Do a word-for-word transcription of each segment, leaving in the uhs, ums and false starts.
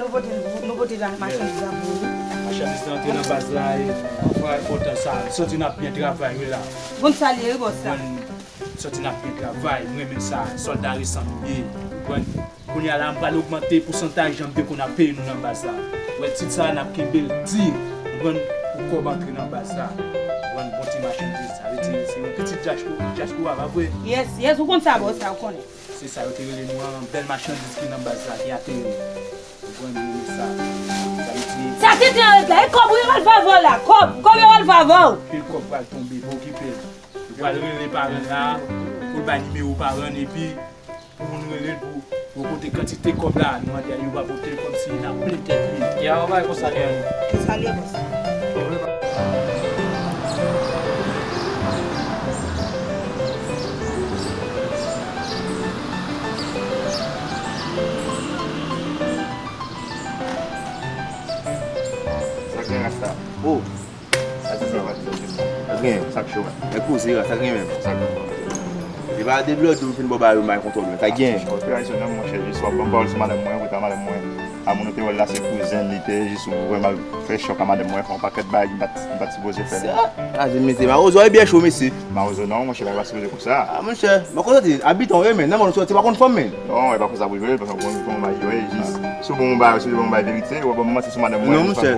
Nou pote, nou pote la machandiz la pou ou. Machandiz la antre nan baz la, e, anfwa enpòtan sa. M santi n ap byen travay, wi la. Bon, sa l ye, wi, bòs la. Bon, m santi n ap byen travay, m renmen sa. Sòlda resan nou ye. Ou konprann? Kounye a la, m pral ogmante pousantaj jan m te konn ap peye nou nan baz la. Ou wè, tit sa a, n ap kenbe l di, ou konprann, pou kòb antre nan baz la. Ou konprann, bon ti machandiz, sa vle di, se yon pitit dyaspora, dyaspora, pa vre? Yes, yes, ou konn sa, bòs la, ou konnen. Se sa yo te rele nou an, bèl machandiz ki nan baz la, ki ateri. Ou konprann, nou renmen sa. Sa vle di, sa ki te anrèt la, e kòb ou yo pral fè avè w la, kòb, kòb yo pral fè avè w. Pil kòb pral tonbe, pa okipe l. Yo pral rele paran la, pou l bay nimewo paran, epi pou moun rele l pou, pou pote kantite kòb la, nou mande a yo pa pote l kòmsi n ap plen tèt li. Ya, ou bay konsa, gen. Konsa l ye, bòs. Sa gen rasta. Oh. Sa gen. Sa gen. Sa k cho. E koze la, sa gen menm. Sa gen. E pa de blòdou m fin bò ba yo may kontwòl men. Sa gen. Operasyon nan monchè, jis w ap ban pawòl sou madanm mwen, kòta madanm mwen. A moun ou te wè l la se kouzen li te, jis ou wè m al fè chòk a madanm mwen, fè yon pakèt bagay m pa t, m pa t sipoze fè. Sa, sa se mesye, mawozo e byen cho mesye. Mawozo non, monchè, bagay pa sipoze konsa. A monchè, mwen konn soti, abitan w ye men, nan mòn ou soti pa konn fanm men. Non, e pa konsa pou jwe, paske w konn kòman bagay yo ye, jis. Si w bon yon bagay, si w bon yon bagay verite, w ap ban m manti sou madanm mwen, non, monchè.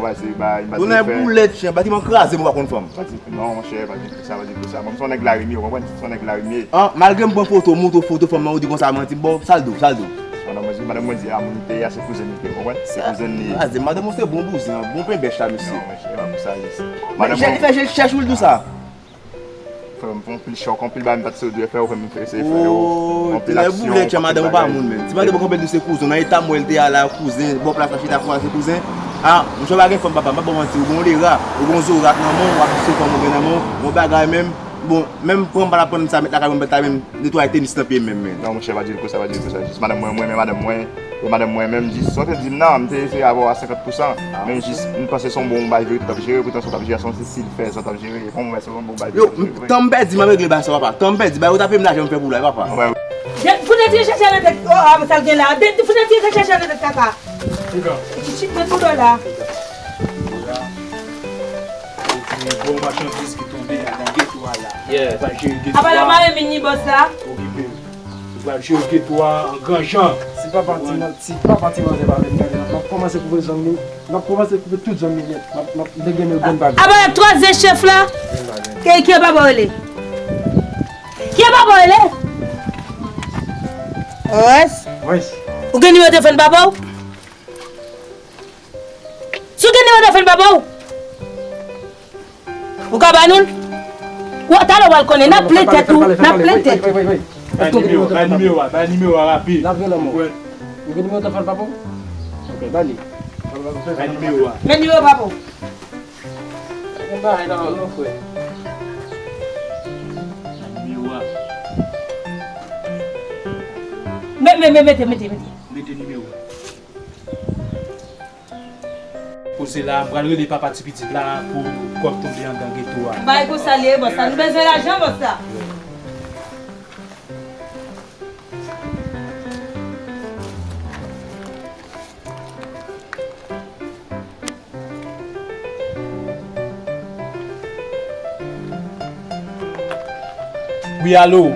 Tounen boulèt chen, batiman kraze, mwen pa konn fanm. Pa di, non, monchè, pa di sa, pa di sa. Mwen, m se yon nèg Larim ye, w konprann? M se yon nèg Larim ye. An, malgre m pran foto, m montre w foto fanm nan, ou di konsa manti, bon, sa l di w, sa l di w. Madanm mwen di, madanm mwen di, a, moun te a, se kouzen li te, w konprann? Se kouzen li ye. Kraze, madanm ou se bon bouzen, bon pen bèch la, mesye. Non, monchè, e pa pou sa, jis. Men madanm mwen fè jèl chèch ou l di w sa. Frè m, fè anpil chòk, anpil bagay m pa t sou dwe fè, ou fè m eseye fè yo. Oh, anpil aksyon, boulèt, madanm ou pa moun menm. Ti madanm ou konpè di se kouzen, nan eta m wè l te a la, kouzen, bò plas la chita kouzen, se kouzen. A, monchè, w pa gen fanm, papa, m pa ba w manti, ou gen yon lera, ou gen yon zorak nan men w, w ap di se fanm ou gen nan men w, yon bagay menm. Bon, menm pran m pa t ap pran m sa, met lakay mwen, m pa t ap menm netwaye tenis nan pye m menm, men. Non, monchè, pa di l konsa, pa di l konsa, jis madanm mwen, mwen renmen madanm mwen. E madanm mwen menm, jis sa w te di m nan, m te eseye avè w a senkant pousan. Men jis, m panse se yon bon bagay verite w t ap jere, poutan sa w t ap jere, se yon ti silfè sa w t ap jere, e pa yon bagay, se yon bon bagay verite w t ap jere vre. Tan m pèdi, m ap regle bagay sa, papa. Tan m pèdi, bagay ou t ap peye m lajan m fè pou la, papa. Fout nèg tire chèchè nan tèt, oh, ah, sa l gen la. Fout nèg tire chèchè nan tèt, papa. Pitit mwen tou dò la. Bon machandiz ki tonbe a nan geto a la. Yeah. Ou pral jere geto a. Apa la, mare vin ni bòs la. Okipe l. Ou pral jere geto a an gran jan. Si papa ti man-, si papa ti manzè pa vin gade, n ap kòmanse koupe zong li. N ap kòmanse koupe tout zong li nèt. N ap, n ap degrennen l bon bagay. Apa la, twa ze chèf la. Bon bagay. Ki, ki papa w rele? Ki papa w rele? Wès. Wès. Ou gen nimewo telefòn papa w? Si w gen nimewo telefòn papa w, ou ka ba nou l? Ou talè w al konnen, n ap plen tèt ou, n ap plen tèt ou. Bay nimewo, bay nimewo a, bay nimewo a rapid. N ap vin lanmò. Ou gen nimewo telefòn papa w? Ok, ba li. Bay nimewo a. Men nimewo papa w. Gen bagay nan non, frè. Bay nimewo a. Mete, mete, mete, mete. Mete nimewo a. Poze la, m pral rele papa ti pitit la pou kòb tonbe anndan geto a. Bay konsa l ye, bòs la. Nou bezwen lajan, bòs la. Wi, alo.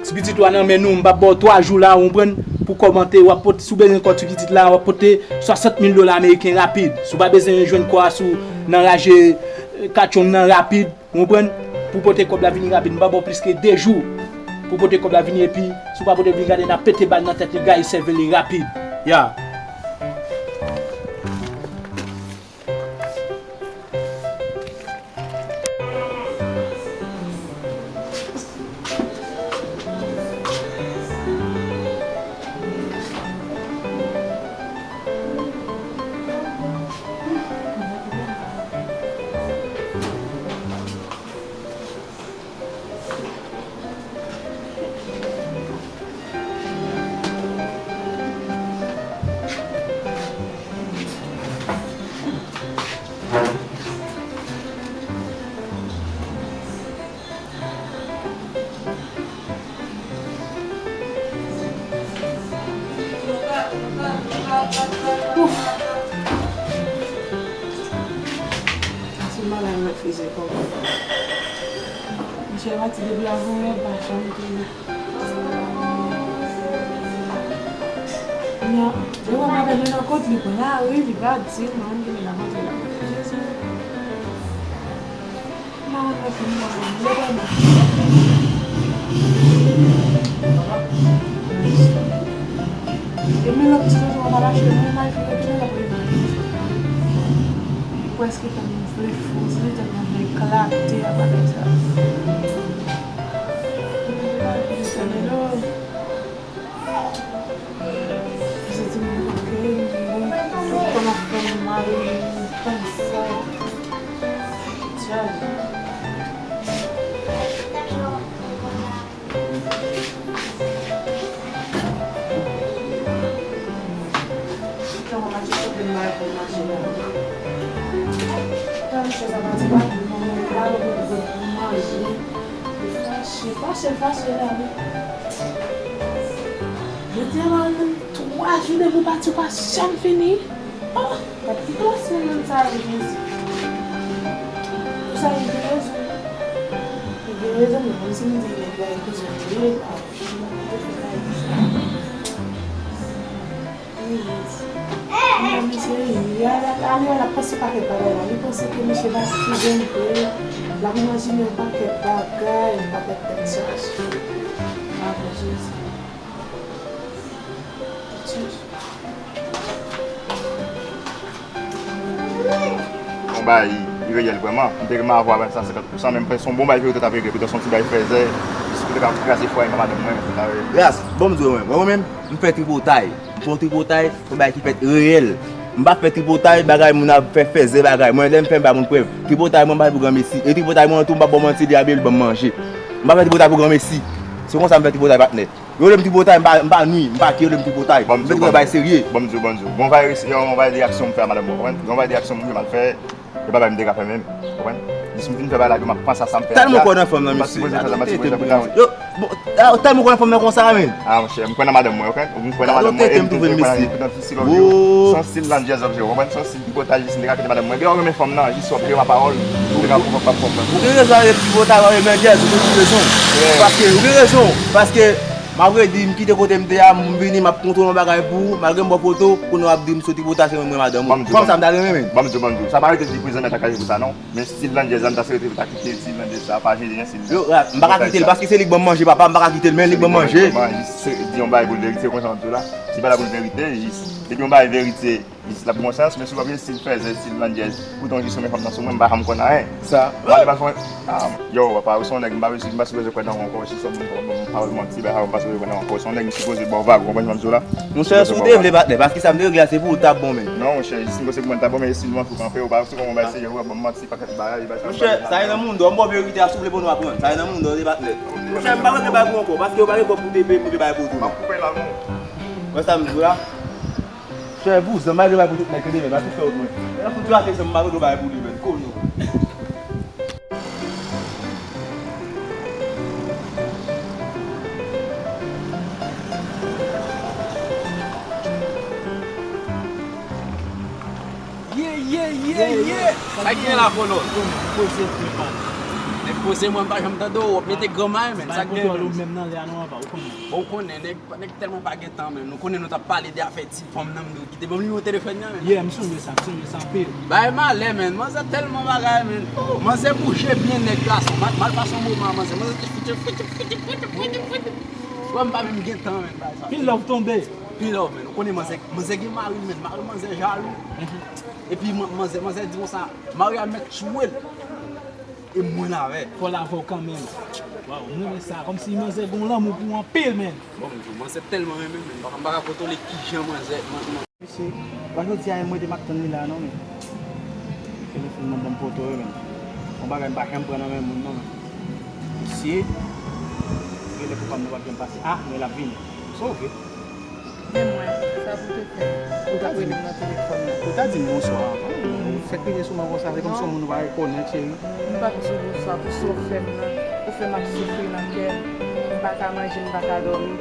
Ti pitit ou a nan men nou, m p ap ba w twa jou la, ou konprann, pou kòmante, w ap pote, si w bezwen kòb ti pitit la, w ap pote swasant mil dola ameriken rapid. Si w pa bezwen jwenn kò a sou, nan raje, eh, katchon nan rapid, ou konprann, pou pote kòb la vini rapid, m pa ba w plis ke de jou pou pote kòb la vini, epi si w pa pote vini gade, n ap pete bal nan tèt li, gaye sèvèl li rapid. Ya. Ouf! Sa se malad mwen fè se kòb. Monchè, pati depi avan yè, pa janm tounen. Nya, yo pa pa nan kot li pran lari, li pa di, man, ki la monte la. Jezi. Mwen pa konn mwen, mwen pa konn. E men lòt ti tonton an pa mache, mwen pa fè tounen la pou li. Prèske tann mwen vle fou, se tann mwen vle eklate a bagay sa. Mwen pa vle tande non. Jezi, mwen koke, mwen tout kò m ap fè m mal, mwen panse. Djab. Chita, mwen pa di kote m bay pou manje la. Tan chè sa pati pa pou mwen, mwen pa pou manje. Li fache, fache, fache la, wi. Jodi a la, menm twa jounen pou pati pa janm fini. Oh, gad ki klas moun sa yo, Jezi. Pou sa, li gen rezon. Li gen rezon, men kòmsi m di nèg la, li koze vre, ah, Misye, ale, ale, ale, panse pakèt bagay la. Li panse ke misye pa sikize vre. L ap imajine yon pakèt bagay, yon pakèt tèt chaje. Ah, Jezi. Jezi. Yon bagay ireyèl vrèman. M te renmen avwa vennsenk senkant pousan, men m panse se yon bon bagay verite w t ap regle, pito se yon ti bagay fèzè, jis pou te ka kraze fwaye m ak madanm mwen, men se ta reyèl. Gras, bon m di w mwen, mwen menm, m fè tripotay. M fè yon tripotay, yon bagay ki fèt reyèl. M pa fè tripotay, bagay moun ap fè fèzè bagay. Mwen, lè m fè, m ba moun prèv. Tripotay mwen, m pa fè pou granmesi. E tripotay mwen tou, m pa ba w manti, li abye, li ban m manje. M pa fè tripotay pou granmesi. Se konsa m fè tripotay, patnè. Yo rele m tripotay, m pa, m pa nwi, m pa ke yo rele m tripotay. M fè tripotay bagay serye. Bon, m di w, bon, m di w. Bon, bagay, yon bagay de aksyon m fè a madanm mwen, konprann? Yon bagay de aksyon m fè mal fè. E pa bagay m te ka fè menm, konprann? Jis m fin fè bagay la, m ap panse a sa m fè a. Tèlman kwè nan fanm nan, mesye. M pa sipoze fè sa, m pa sipoze fè sa. Yo, bon, ah, tèlman kwè nan fanm nan konsa, men. Ah, monchè, m kwè nan madanm mwen, oke? M kwè nan madanm mwen, e m tou kwè nan ti stil yo. Se yon stil landjèz w ap jwe, w konprann? Se yon stil tripotay, jis m te ka kite madanm mwen. Gen w renmen fanm nan, jis w ap jwe ma pawòl, m te ka pran fanm nan. Ou gen rezon avèk tripotay, w ap renmen jèz, ou gen rezon. Paske, ou gen rezon, paske, m ap redi, m kite kote m te a, m vini, m ap kontwole yon bagay pou ou, malgre m ba w foto, kounye a w ap di m sou tripotay, se mwen, mwen madanm ou. Fanm sa m ta renmen, men. Ban m di w, ban m di w. Sa pa rete di prizonè ta kache pou sa, non. Men stil landjèz la, m ta swete ta kite stil landjèz sa, pa jere stil. Yo, m pa ka kite l, paske se li k ban m manje, papa, m pa ka kite l, men li k ban m manje. Jis di yon bagay pou l verite, konsa m ap di w la. Se pa la pou l verite, jis. Depi yon bagay verite, jis l ap gon sans, men si w ap jere stil fèzè, stil landjèz, poutan w jis renmen fanm nan sou mwen, m pa janm konn anyen. Sa. Mwen, li pa fè, ah, yo, papa, ou se yon nèg, m pa bezwen, m pa sipoze kwè nan ou ankò, jis yon moun k ap ban m pawòl manti, bagay sa yo, m pa sipoze kwè nan ou ankò. Se yon nèg m sipoze ba w vag, ou konprann sa m ap di w la? Monchè, si w te vle patnè, paske sa m te regle a, se pou ou t ap bon, men. Non, monchè, jis m panse pou mwen t ap bon, men stil mwen fou kanpe, ou pa sou kòman w bay serye, ou ap ban m manti. Monchè, sa e nan moun dò, m ba w verite a, si w vle pou nou aprann. Sa e nan moun dò, se patnè. Monchè, m pa regle bagay pou ankò, paske yo pa gen kòb pou te peye m, pou te bay pou tou. M ap koupe la, non. Wè sa m di w la? Monchè, vouzan, m pa regle bagay pou tout nèg, tande, men, pa tou fè wont mwen. Lè fout yo ate, m pa regle bagay pou li, men. Konyo. Ye, ye, ye, ye! Sa ki gen la, Kolon? Koze, koze, koze. Nèg koze, mwen, m pa janm tande w, w ap mete granmay, men. Sa ki gen, men? Menm nan lè a, non, papa, ou konnen. Bon, ou konnen, nèg, nèg tèlman pa gen tan, men. Nou konnen nou t ap pale de afè ti fanm nan, m di w, kite ban m nimewo telefòn nan, men. Yeah, m sonje sa, m sonje sa anpil. Bay malè, men. Manzè tèlman bagay, men. Manzè bouje byen nèt gason. M al, m al pase yon moman, manzè. Manzè te fouti, fouti, fouti, fouti, fouti, fouti. Wè, m pa menm gen tan, men, bay sa. Pil love tonbe. Pil love, men. Ou konnen manzè, manzè gen mari, men. Mari manzè jalou. Epi man-, manzè, manzè di konsa, mari a mèt tchwe l. E mwen avè. Fò l avè w kanmenm. Waw, m renmen sa. Kòmsi manzè gon lanmou pou w anpil, men. Bon, m di w, manzè tèlman renmen, men. M pa, m pa ka kontwole kijan manzè, man-, man-, Mesye, pa jodi a, mwen te m ap tann li la, non, men. Telefòn nan ban m foto yo, men. Yon bagay m pa janm pran nan men moun, non, men. Mesye, genlè pou pa m nan p ap janm pase. Ah, men l ap vini. Sove. Men mwen, sa pou te fè. Ou ta di m nan telefòn nan. Ou ta di m bonswa avan. Ou fèk rive sou mwen konsa, se kòmsi yon moun ou pa rekonèt, cheri. M p ap di w bonswa pou sa w fè m nan. Ou fè m ap soufri nan kè m. M pa ka manje, m pa ka dòmi.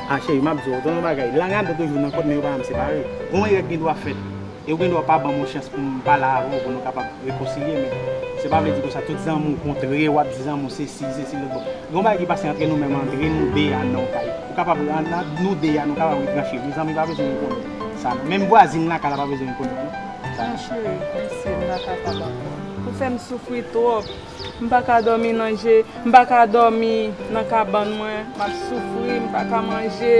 Ah, cheri, m ap di w, tonton bagay, lang adan toujou nan kòd, men yo pa janm separe. Gon erè k gen dwa fèt. E ou gen dwa pa ban m yon chans pou m pale avè w, pou nou kapab rekonsilye, men se pa vle di konsa tout zanmi w kontre, w ap di zanmi w sesi, sesi, lòt bò. Gon bagay ki pase antre nou menm, antre nou de a nan yon kay. Ou kapab, an, an, nou de a, nou kapab retranche. Wi, zanmi pa bezwen konnen sa, non. Menm vwazin lakay la pa bezwen konnen, non. Sa. Non, cheri, mèsi, m pa kapab ankò. Ou fè m soufri twòp. M pa ka dòmi nan je, m pa ka dòmi nan kabann mwen, m ap soufri, m pa ka manje.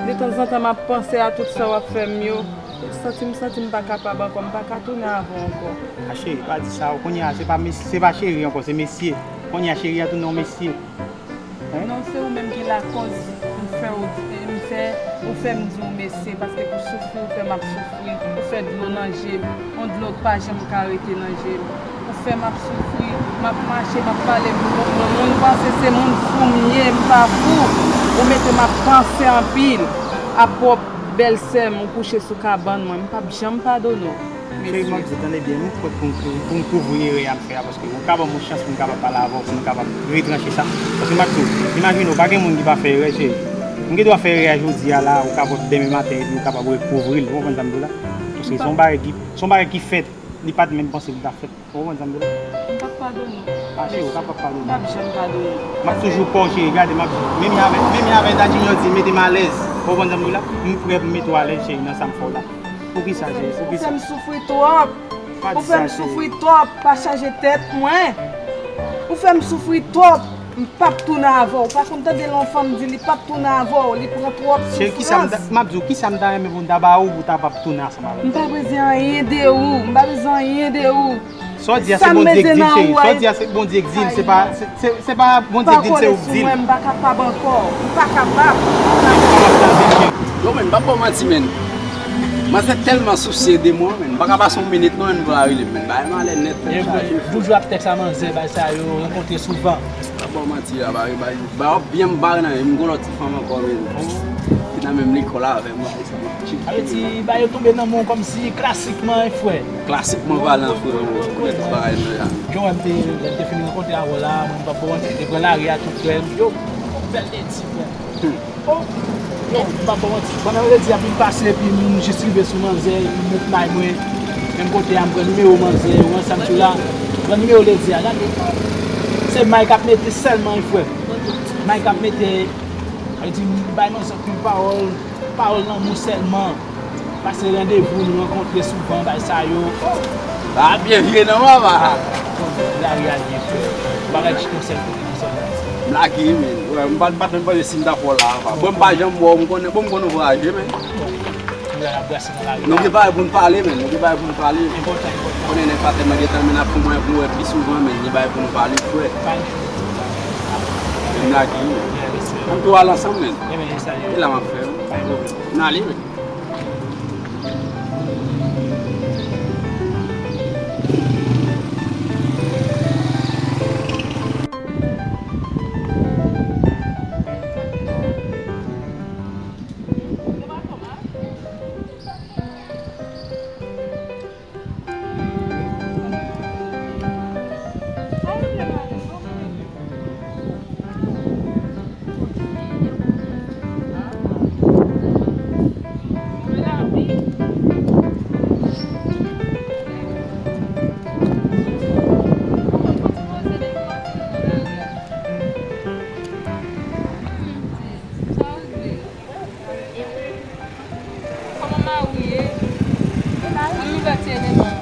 Detanzantan, m ap panse a tout sa w ap fè m yo. M santi, m santi m pa kapab ankò, m pa ka tounen avè w ankò. A cheri, pa di sa, kounye a, se pa mes-, se pa cheri ankò, se mesye. Kounye a, cheri a tounen yon mesye. Hein? Non, se ou menm ki lakòz m fè w, m fè, ou fè m di w mesye, paske pou soufri ou fè m ap soufri, ou fè dlo nan je m, yon dlo k pa janm ka rete nan je m. Ou fè m ap soufri, m ap mache, m ap pale pou kont mwen. Moun panse se moun fou m ye, m pa fou. Ou mete m ap panse anpil. Apwòp bèlsè m, ou kouche sou kabann mwen, m p ap janm padone w. Cheri, m ap di w, tande byen, m prèt pou m kou-, pou m kouvri erè a m fè a, paske ou ka ban m yon chans pou m kapab pale avè w, pou nou kapab retranche sa. Paske m ap di w, imajine w, pa gen moun ki pa fè erè, cheri. M gen dwa fè erè a jodi a la, ou kapab demen maten, epi ou kapab rekouvri l, ou konprann sa m di w la? Paske se yon bagay ki, se yon bagay ki fèt, li pa t menm panse pou l ta fèt. Ou konprann sa m di w la? M p ap padone w. A, cheri, ou kapab padone. M p ap janm padone w. M ap toujou pa w, cheri. Gade, m ap, menm jan avè, menm jan avè Da Junior di, mete m alèz. Ou konprann sa m di w la? M prè pou m mete w alèz, cheri, nan sa m fè w la. Poukisa, cheri? Poukisa? Ou fè m soufri twòp. Pa di sa, cheri. Ou fè m soufri twòp. Pa chaje tèt mwen. Ou fè m soufri twòp. M p ap tounen avè w. Ou pa konn tande lè yon fanm di li p ap tounen avè w, li pran twòp soufrans. Cheri, kisa m ta, m ap di w, kisa m ta renmen pou m ta ba ou, pou w ta p ap tounen ansanm avè m? M pa bezwen anyen de ou. M pa bezwen anyen de ou. Sa w di a, se Bondye k di l, cheri. Sa w di a, se Bondye k di l, se pa, se, se, se pa Bondye k di l, se ou k di l. Pa kole sou mwen, m pa kapab ankò. M pa kapab. Yo, men, m p ap ba w manti, men. Manzè tèlman sousye de mwen, men. M pa ka pase yon minit, non, men m pa rele m, men. Bagay malè nèt, men. Toujou ap tèks a manzè, bagay sa yo, rankontre souvan. M p ap ba w manti, a, bagay, bagay. Ba w byen m bare nan men m, gon lòt ti fanm ankò, men. Ki nan menm lekòl avè m, bagay sa, m ap tcheke. Sa vle di, bagay yo tonbe nan men w kòmsi klasikman, wi, frè. Klasikman palan, frè, ou konnen tout bagay nan la. Jan wè m te, lè m te fin rankontre avè w la, mwen m p ap ba w manti, m te pran lari a tou, frè. Yo, bèl ledi, frè. Hmm. Oh, non, m p ap ba w manti. Pandan ledi a fin pase, epi m jis rive sou manzè, epi m met may mwen, menm kote a, m pran nimewo manzè, ou wè sa m di w la, m pran nimewo ledi a, gade. Se may k ap mete sèlman, wi, frè. May k ap mete, sa vle di, m bay manzè anpil pawòl, pawòl lanmou sèlman. Pase randevou, nou rankontre souvan, bay sa yo. Sa ap byen vire non, papa. Lari a byen fè. Bagay ti konsèy pou nou sèlman. M lage, men. Wè, m pa, m pa t menm panse si m t ap wè w la, papa. Bon, m pa janm wè w, m konnen, bon, m konnen w vwayaje, men. Nou la, n ap brase nan lari a. Nou gen bagay pou n pale, men. Nou gen bagay pou n pale. Enpòtan, enpòtan. Konnen nèg patè mwen gentan, men n ap fè mwayen pou n wè pi souvan, men. Gen bagay pou n pale, frè. Pa gen. Men m lage, men. Ann tou al ansanm, men. E la m ap fè, men. Pa gen pwoblèm. N ale, men. Kòman mari w ye? Ann ouvè ti eleman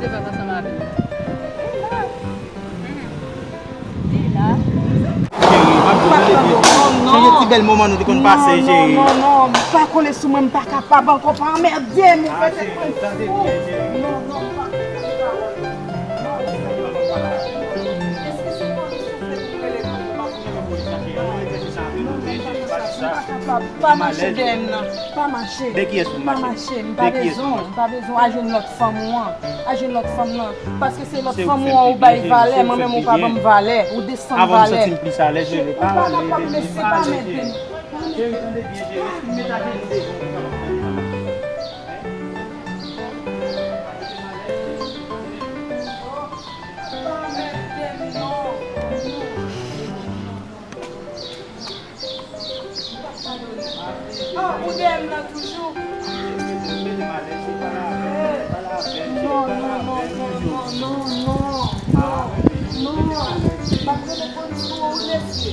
devan ansanm avè m. Li la. Cheri, m ap di w, tande byen. Sonje ti bèl moman nou te konn pase, cheri. Non, non, non, non, pa kole sou mwen, m pa kapab ankò, pa anmède m, ou fè tèt mwen fou. Non, non, pa kole sou mwen. Non, ou fè tèt mwen fou. Eske se polis ou vle pou m rele polis? Non, non, non, non, pa kapab, pa mache dèyè m nan, pa mache. De kiyès ou mache? Pa mache, m pa bezwen w, m pa bezwen w, al jwenn lòt fanm ou an, al jwenn lòt fanm nan, paske se lòt fanm ou an ou bay valè, mwen menm ou pa ban m valè, ou desann valè. Avan m santi m plis alèz, bebe, pa rele, bebe, pa rele, cheri. Cheri, tande byen, cheri, eskize m, met ajenou devan m. M nan toujou. Non, non, non, non, non, non, non, non, non. M ap rele polis pou ou, mesye.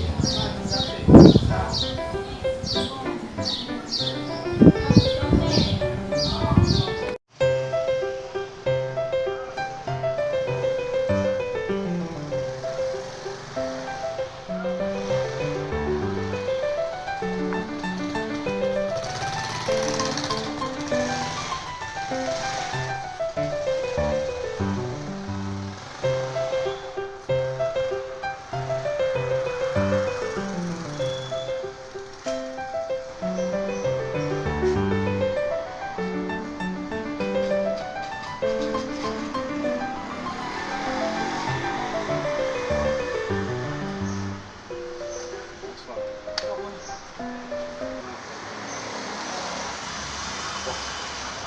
Bonswa. Bon,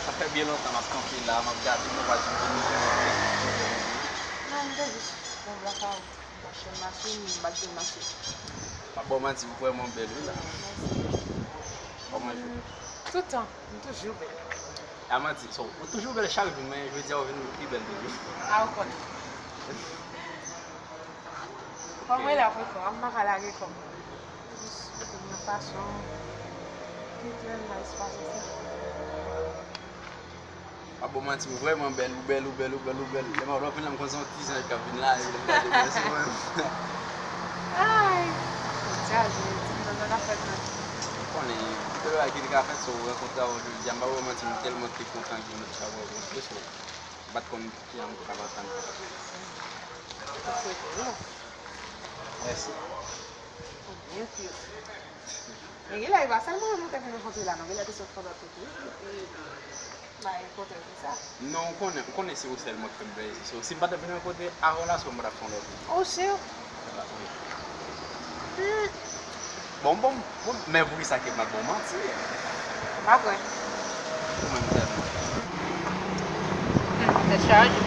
sa fè byen lontan m ap kanpe la, m ap gade, mwen pa di m vini. Non, m te jis nan blakawout. M pa t jwenn machin, m pa t jwenn machin. Pa ba w manti, ou vrèman bèl, wi, la. Mèsi. Kòman jwe? Tout tan, m toujou bèl. A manti, so, ou toujou bèl chak jou, men jodi a ou vin pi bèl toujou. A, ou konnen. Fò m rele w ankò, m pa ka lage kò m. Jis mete m nan fason. Ki trè nice fason sa. Pa ba w manti, ou vrèman bèl, ou bèl, ou bèl, ou bèl, ou bèl. Lè m ap vin la, m konn se yon ti zanj k ap vin la, e lè m gade w, se vrèman. Ay, Bondye, ti zanj nan ka fèt nan. Ou konnen, tout bagay ki te ka fèt, so, rankontre avè w jodi a, m pa ba w manti, m tèlman te kontan gen yon lòt chapwo rankontre, so, m pa t konn kijan m t ap atann. Mèsi. Byen plis. Men genlè e pa sèl mwen menm ou te vin rankontre la, non, genlè te sot fè lòt tout wi. Epi, bay kontè konsa. Non, ou konnen, ou konnen se ou sèl mwen k fè m plezi. So, si m pa t ap vin rankontre avè w la, so m pa t ap fè yon lòt moun. Ou si? Hmm. Bon, bon, bon, men poukisa ke m ap ba w manti? M pa kwè. Ou menm tèlman. Hmm, tèt chaje.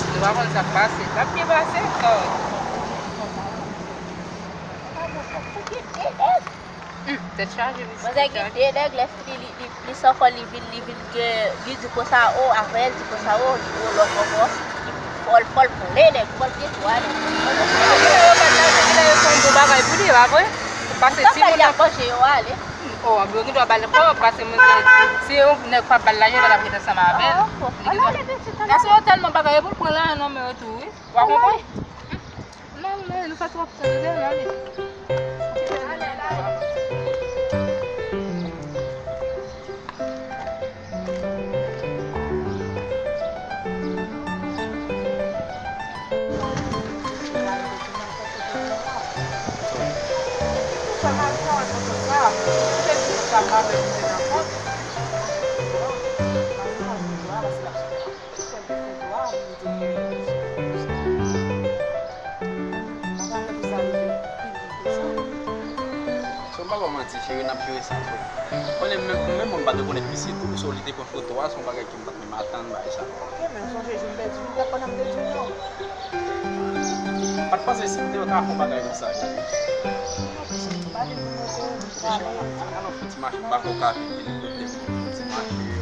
Nou pa konn sa k pase. L ap byen pase. Oh. Hmm, tèt chaje, wi. Manzè gen de nèg, lè fini li, li plis ankò, li vin, li vin gen, li di konsa, o, avè l, di konsa, o, li gwo lòk ankò. Fò l, fò l pran de nèg, fò l gen twa nèg. Yo fè yon bon bagay pou li, pa vre? Pase ti moun nan manje yo ale. O, yo gen dwa ba l ankò, pase manzè, si yon nèg pa ba l lajan, yo pa t ap ret ansanm avè l. Li gen dwa, gason yo tèlman bagay, yo pou l pran lajan nan men yo tou, wi. Ou pa konprann? Non, men nou fè twòp tan, nou te nan li. So, m pa ba w manti, cheri, n ap jere sa, so. Konnen menm, menm mwen m pa t rekonèt misye tou, so, li te pran foto a, se yon bagay ke m pa t menm atann, bagay sa. Ok, men m sonje jou m pèdi, m te konn ap pèdi, non. M pa t panse si m te ka fè yon bagay konsa, cheri. Cheri, alò, fè ti mache, m pa kwè w ka vin, vin kote m, fè ti mache.